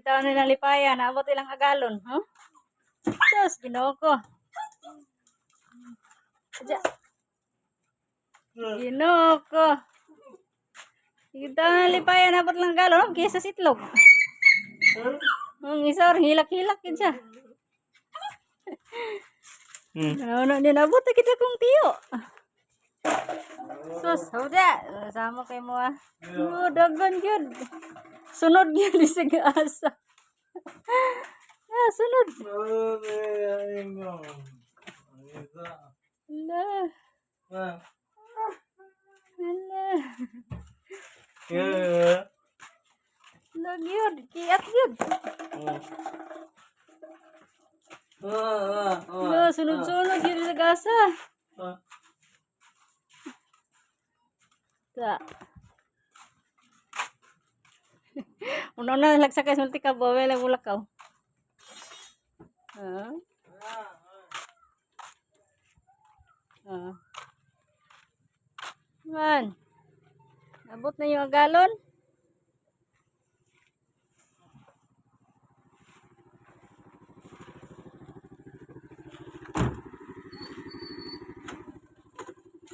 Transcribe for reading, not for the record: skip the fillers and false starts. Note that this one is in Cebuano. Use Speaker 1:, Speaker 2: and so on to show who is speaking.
Speaker 1: Ito nilang lipaya, naabot ilang agalon, huh? Diyos, Ginoo ko. Diya. Ginoo ko. Ito na lipaya, naabot lang agalon, oh, kaysa sa itlog. Ang isa, hilak-hilak yun siya. Ano na nabot na kita kong tiyo. Sus, hawda. Sama kay mo ah. Oh, dagan yun. Sunod yun sa asa. Ah, sunod. Ala. Ala. Lag yun. Kiat yun. Ala, sunod-sunod yun sa gasa. Ta. Una na lagsakay sa multi ka bawe lang ulakaw. Ah. Ah. Man. Abot na yung agalon.